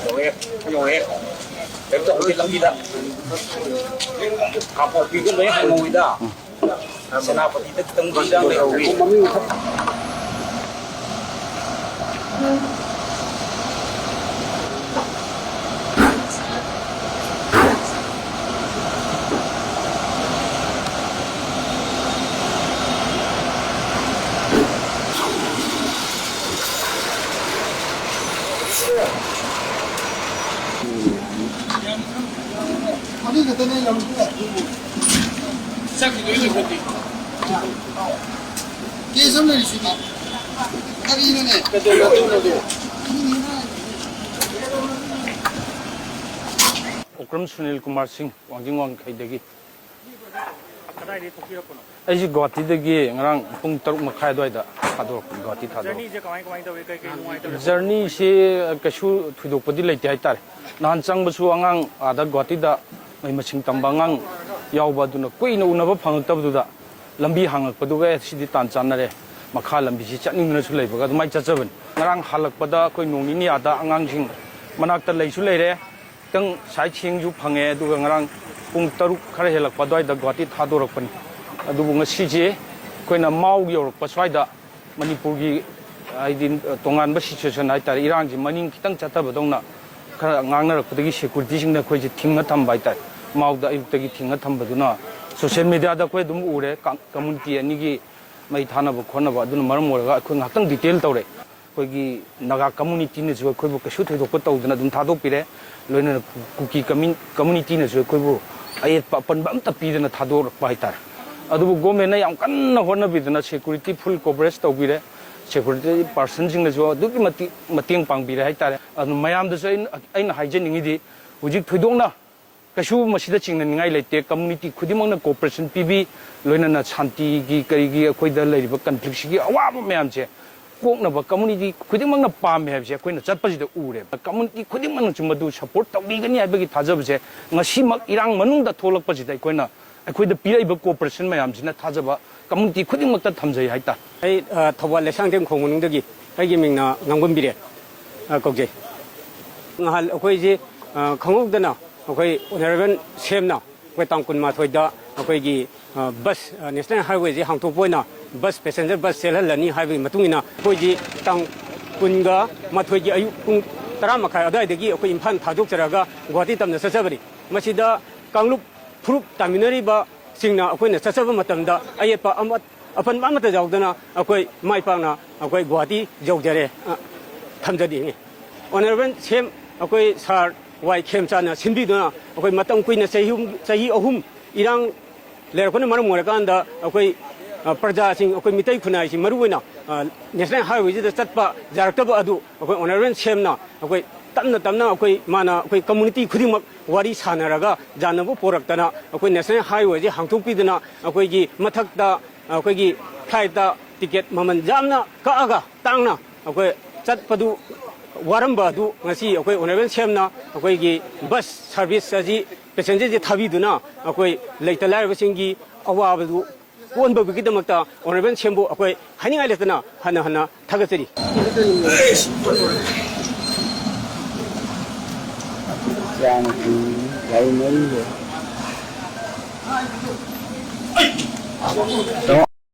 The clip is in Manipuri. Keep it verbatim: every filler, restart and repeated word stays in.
ꯌꯧꯔꯦ, ꯌꯧꯔꯦ꯫ ꯀꯩꯅꯣ ꯇꯧꯕꯒꯤ ꯂꯝꯕꯤꯗ ꯀꯥꯡꯄꯣꯛꯄꯤꯒ ꯂꯣꯏ ꯍꯥꯏꯍꯧꯋꯤꯗ꯫ ꯁꯦꯅꯥꯄꯇꯤꯗ ꯈꯤꯇꯪ ꯈꯤꯇꯪ ꯂꯩꯍꯧꯋꯤ꯫ ꯑꯣꯀ꯭ꯔꯝ ꯁꯨꯅꯤꯜ ꯀꯨꯃꯥꯔ ꯁꯤꯡ, ꯋꯥꯡꯖꯤꯡ ꯋꯥꯡꯈꯩꯗꯒꯤ꯫ ꯀꯗꯥꯏꯗꯒꯤ ꯊꯣꯛꯄꯤꯔꯛꯄꯅꯣ? ꯑꯩꯁꯤ ꯒꯨꯍꯥꯇꯤꯗꯒꯤ ꯉꯔꯥꯡ ꯄꯨꯡ ꯇꯔꯨꯛ ꯃꯈꯥꯏ ꯑꯗꯨꯋꯥꯏꯗ ꯊꯥꯗꯣꯔꯛꯄꯅꯤ, ꯒꯨꯍꯥꯇꯤ ꯊꯥꯗꯣꯔꯛꯄ꯫ ꯖꯔꯅꯤꯁꯦ ꯀꯃꯥꯏ ꯀꯃꯥꯏ ꯇꯧꯏ? ꯀꯩ ꯀꯩ ꯅꯨꯡꯉꯥꯏꯇꯕ? ꯖꯔꯅꯤꯁꯦ ꯀꯩꯁꯨ ꯊꯣꯏꯗꯣꯛꯄꯗꯤ ꯂꯩꯇꯦ ꯍꯥꯏꯇꯥꯔꯦ꯫ ꯅꯍꯥꯟ ꯆꯪꯕꯁꯨ ꯑꯉꯥꯡ ꯑꯥꯗ ꯒꯨꯍꯥꯇꯤꯗ ꯃꯍꯩ ꯃꯁꯤꯡ ꯇꯝꯕ ꯑꯉꯥꯡ ꯌꯥꯎꯕ, ꯑꯗꯨꯅ ꯀꯨꯏꯅ eternal ꯐꯪꯉꯛꯇꯕꯗꯨꯗ ꯂꯝꯕꯤ ꯍꯥꯡꯉꯛꯄꯗꯨꯒ, "ꯑꯦ, ꯁꯤꯗꯤ ꯇꯥꯟ ꯆꯥꯟꯅꯔꯦ, ꯃꯈꯥ ꯂꯝꯕꯤꯁꯤ ꯆꯠꯅꯤꯡꯗꯨꯅꯁꯨ ꯂꯩꯕꯒ" ꯑꯗꯨꯃꯥꯏꯅ ꯆꯠꯆꯕꯅꯤ꯫ ꯉꯔꯥꯡ ꯍꯜꯂꯛꯄꯗ ꯑꯩꯈꯣꯏ ꯅꯣꯡ ꯅꯤꯅꯤ ꯑꯥꯗ ꯑꯉꯥꯡꯁꯤꯡ ꯃꯅꯥꯛꯇ ꯂꯩꯁꯨ ꯂꯩꯔꯦ, ꯈꯤꯇꯪ ꯁꯥꯏꯠ ꯁꯤꯌꯤꯡꯁꯨ ꯐꯪꯉꯦ, ꯑꯗꯨꯒ ꯉꯔꯥꯡ ꯄꯨꯡ ꯇꯔꯨꯛ ꯈꯔ ꯍꯦꯜꯂꯛꯄ ꯑꯗꯨꯋꯥꯏꯗ ꯒꯨꯍꯥꯇꯤ ꯊꯥꯗꯣꯔꯛꯄꯅꯤ꯫ ꯑꯗꯨꯕꯨ ꯉꯁꯤꯁꯦ ꯑꯩꯈꯣꯏꯅ ꯃꯥꯎ ꯌꯧꯔꯛꯄ ꯁ꯭ꯋꯥꯏꯗ ꯃꯅꯤꯄꯨꯔꯒꯤ, ꯍꯥꯏꯗꯤ, ꯇꯣꯉꯥꯟꯕ situation ꯍꯥꯏꯇꯥꯔꯦ, ꯏꯔꯥꯡꯁꯤ ꯃꯅꯤꯡ ꯈꯤꯇꯪ ꯆꯠꯊꯕꯗꯧꯅ ꯈꯔ ꯉꯥꯡꯅꯔꯛꯄꯗꯒꯤ securityꯁꯤꯡꯅ ꯑꯩꯈꯣꯏꯁꯦ ꯊꯤꯡꯉ ꯊꯝꯕ ꯍꯥꯏꯇꯥꯔꯦ꯫ ꯃꯥꯎꯗ ꯑꯌꯨꯛꯇꯒꯤ ꯊꯤꯡꯉ ꯊꯝꯕꯗꯨꯅ social mediaꯗ ꯑꯩꯈꯣꯏ ꯑꯗꯨꯝ ꯎꯔꯦ, ꯀ-, community ꯑꯅꯤꯒꯤ ꯃꯩ ꯊꯥꯅꯕ ꯈꯣꯠꯅꯕ, ꯑꯗꯨꯅ ꯃꯔꯝ ꯑꯣꯏꯔꯒ ꯑꯩꯈꯣꯏ ꯉꯥꯏꯍꯥꯛꯇꯪ detail ꯇꯧꯔꯦ꯫ ꯑꯩꯈꯣꯏꯒꯤ ꯅꯥꯒꯥ communityꯅꯁꯨ ꯑꯩꯈꯣꯏꯕꯨ ꯀꯩꯁꯨ ꯊꯣꯏꯗꯣꯛꯄ ꯇꯧꯗꯅ ꯑꯗꯨꯝ ꯊꯥꯗꯣꯛꯄꯤꯔꯦ꯫ ꯂꯣꯏꯅꯅ ꯀꯨꯀꯤ commu-, communityꯅꯁꯨ ꯑꯩꯈꯣꯏꯕꯨ ꯑꯌꯦꯠꯄ ꯑꯄꯟꯕ ꯑꯝꯇ ꯄꯤꯗꯅ ꯊꯥꯗꯣꯔꯛꯄ ꯍꯥꯏꯇꯥꯔꯦ꯫ ꯑꯗꯨꯕꯨ governmentꯅ ꯌꯥꯝ ꯀꯟꯅ ꯍꯣꯠꯅꯕꯤꯗꯅ security full coverage ꯇꯧꯕꯤꯔꯦ꯫ Security personꯁꯤꯡꯅꯁꯨ ꯑꯗꯨꯛꯀꯤ ꯃꯇꯤꯛ ꯃꯇꯦꯡ ꯄꯥꯡꯕꯤꯔꯦ ꯍꯥꯏꯇꯥꯔꯦ꯫ ꯑꯗꯨ ꯃꯌꯥꯝꯗꯁꯨ ꯑꯩꯅ, ꯑꯩꯅ ꯍꯥꯏꯖꯅꯤꯡꯉꯤꯗꯤ, ꯍꯧꯖꯤꯛ ꯊꯣꯏꯗꯣꯛꯅ ꯀꯩꯁꯨ ꯃꯁꯤꯗ ꯆꯤꯡꯅꯅꯤꯡꯉꯥꯏ ꯂꯩꯇꯦ꯫ Community ꯈꯨꯗꯤꯡꯃꯛꯅ cooperation ꯄꯤꯕꯤ, ꯂꯣꯏꯅꯅ ꯁꯥꯟꯇꯤꯒꯤ ꯀꯔꯤꯒꯤ ꯑꯩꯈꯣꯏꯗ ꯂꯩꯔꯤꯕ conflictꯁꯤꯒꯤ ꯑꯋꯥꯕ ꯃꯌꯥꯝꯁꯦ ꯀꯣꯛꯅꯕ community ꯈꯨꯗꯤꯡꯃꯛꯅ ꯄꯥꯝꯃꯦ ꯍꯥꯏꯕꯁꯦ ꯑꯩꯈꯣꯏꯅ ꯆꯠꯄꯁꯤꯗ ꯎꯔꯦꯕ꯫ Community ꯈꯨꯗꯤꯡꯃꯛꯅꯁꯨ ꯃꯗꯨ support ꯇꯧꯕꯤꯒꯅꯤ ꯍꯥꯏꯕꯒꯤ ꯊꯥꯖꯕꯁꯦ ꯉꯁꯤꯃꯛ ꯏꯔꯥꯡ ꯃꯅꯨꯡꯗ ꯊꯣꯛꯂꯛꯄꯁꯤꯗ ꯑꯩꯈꯣꯏꯅ, ꯑꯩꯈꯣꯏꯗ ꯄꯤꯔꯛꯏꯕ cooperation ꯃꯌꯥꯝꯁꯤꯅ ꯊꯥꯖꯕ community ꯈꯨꯗꯤꯡꯃꯛꯇ ꯊꯝꯖꯩ ꯍꯥꯏꯇꯥꯔꯦ꯫ ꯑꯩ, ꯑ, ꯊꯧꯕꯥꯜ ꯂꯩꯁꯥꯡꯊꯦꯝ ꯈꯣꯡ ꯃꯅꯨꯡꯗꯒꯤ꯫ ꯑꯩꯒꯤ ꯃꯤꯡꯅ ꯉꯥꯡꯕꯝ ꯕꯤꯔꯦꯟ, ꯑ, ꯀꯧꯖꯩ꯫ ꯉꯍꯥꯟ ꯑꯩꯈꯣꯏꯁꯦ, ꯑ, ꯈꯪꯍꯧꯗꯅ ꯑꯩꯈꯣꯏ ꯑꯣꯅꯔꯦꯕꯜ ꯁꯤ ꯑꯦꯝꯅ ꯑꯩꯈꯣꯏ ꯇꯥꯡ ꯀꯨꯟꯃꯥꯊꯣꯏꯗ ꯑꯩꯈꯣꯏꯒꯤ, ꯑ, ꯕꯁ, ꯑ, ꯅꯦꯁꯅꯦꯜ ꯍꯥꯏꯋꯦꯁꯦ ꯍꯥꯡꯗꯣꯛꯄ ꯑꯣꯏꯅ ꯕꯁ ꯄꯦꯁꯦꯟꯖꯔ ꯕꯁ ꯆꯦꯜꯍꯜꯂꯅꯤ ꯍꯥꯏꯕꯒꯤ ꯃꯇꯨꯡ ꯏꯟꯅ ꯑꯩꯈꯣꯏꯁꯤ ꯇꯥꯡ ꯀꯨꯟꯒ ꯃꯥꯊꯣꯏꯒꯤ ꯑꯌꯨꯛ ꯄꯨꯡ ꯇꯔꯥ ꯃꯈꯥꯏ ꯑꯗꯨꯋꯥꯏꯗꯒꯤ ꯑꯩꯈꯣꯏ ꯏꯝꯐꯥꯜ ꯊꯥꯗꯣꯛꯆꯔꯒ ꯒꯨꯍꯥꯇꯤ ꯇꯝꯅ ꯆꯠꯆꯕꯅꯤ꯫ ꯃꯁꯤꯗ ꯀꯥꯡꯂꯨꯞ ꯐꯨꯔꯨꯞ ꯇꯥꯃꯤꯟꯅꯔꯤꯕꯁꯤꯡꯅ ꯑꯩꯈꯣꯏꯅ ꯆꯠꯆꯕ ꯃꯇꯝꯗ ꯑꯌꯦꯠꯄ ꯑꯃ-, ꯑꯄꯟꯕ ꯑꯃꯠꯇ ꯌꯥꯎꯗꯅ ꯑꯩꯈꯣꯏ ꯃꯥꯏ ꯄꯥꯛꯅ ꯑꯩꯈꯣꯏ ꯒꯨꯍꯥꯇꯤ ꯌꯧꯖꯔꯦ, ꯑ, ꯊꯝꯖꯅꯤꯡꯉꯤ꯫ ꯑꯣꯅꯔꯦꯕꯜ ꯁꯤ ꯑꯦꯝ ꯑꯩꯈꯣꯏ ꯁꯥꯔ ꯋꯥꯏ ꯈꯦꯝꯆꯥꯟꯅ ꯁꯤꯟꯕꯤꯗꯨꯅ ꯑꯩꯈꯣꯏ ꯃꯇꯝ ꯀꯨꯏꯅ ꯆꯍꯤ ꯍꯨꯝ-, ꯆꯍꯤ ꯑꯍꯨꯝ ꯏꯔꯥꯡ ꯂꯩꯔꯛꯄꯅ ꯃꯔꯝ ꯑꯣꯏꯔꯀꯥꯟꯗ ꯑꯩꯈꯣꯏ, ꯑ, ꯄ꯭ꯔꯖꯥꯁꯤꯡ, ꯑꯩꯈꯣꯏ ꯃꯤꯇꯩ ꯈꯨꯟꯅꯥꯏꯁꯤ ꯃꯔꯨꯑꯣꯏꯅ, ꯑ, ꯅꯦꯁꯅꯦꯜ ꯍꯥꯏꯋꯦꯁꯤꯗ ꯆꯠꯄ ꯌꯥꯔꯛꯇꯕ ꯑꯗꯨ ꯑꯩꯈꯣꯏ ꯑꯣꯅꯔꯦꯕꯜ ꯁꯤ ꯑꯦꯝꯅ ꯑꯩꯈꯣꯏ ꯇꯞꯅ ꯇꯞꯅ ꯑꯩꯈꯣꯏ ꯃꯥꯅ ꯑꯩꯈꯣꯏ ꯀꯝꯃꯨꯅꯤꯇꯤ ꯈꯨꯗꯤꯡꯃꯛ ꯋꯥꯔꯤ ꯁꯥꯟꯅꯔꯒ ꯌꯥꯅꯕ ꯄꯨꯔꯛꯇꯅ ꯑꯩꯈꯣꯏ ꯅꯦꯁꯅꯦꯜ ꯍꯥꯏꯋꯦꯁꯤ ꯍꯥꯡꯗꯣꯛꯄꯤꯗꯅ ꯑꯩꯈꯣꯏꯒꯤ ꯃꯊꯛꯇ ꯑꯩꯈꯣꯏꯒꯤ ꯐ꯭ꯂꯥꯏꯠꯇ ꯇꯤꯀꯦꯠ ꯃꯃꯜ ꯌꯥꯝꯅ ꯀꯛꯑꯒ ꯇꯥꯡꯅ ꯑꯩꯈꯣꯏ ꯆꯠꯄꯗꯨ ꯋꯥꯔꯝꯕ ꯑꯗꯨ ꯉꯁꯤ ꯑꯩꯈꯣꯏ ꯑꯣꯅꯔꯦꯕꯜ ꯁꯤ ꯑꯦꯝꯅ ꯑꯩꯈꯣꯏꯒꯤ ꯕꯁ ꯁꯥꯔꯚꯤꯁ ꯑꯁꯤ ꯄꯦꯁꯦꯟꯖꯔꯁꯤ ꯊꯥꯕꯤꯗꯨꯅ ꯑꯩꯈꯣꯏ ꯂꯩꯇ ꯂꯥꯏꯔꯕꯁꯤꯡꯒꯤ ꯑꯋꯥꯕꯗꯨ ꯀꯣꯟꯕꯒꯤꯗꯃꯛꯇ ꯑꯣꯅꯔꯦꯕꯜ ꯁꯤ ꯑꯦꯝꯕꯨ ꯑꯩꯈꯣꯏ ꯍꯥꯏꯅꯤꯡꯉꯥꯏ ꯂꯩꯇꯅ ꯍꯟꯅ ꯍꯟꯅ ꯊꯥꯒꯠꯆꯔꯤ꯫ ꯆꯥꯝꯃ ꯄꯤ, ꯒꯥꯔꯤ ꯃꯔꯤ ꯂꯩ꯫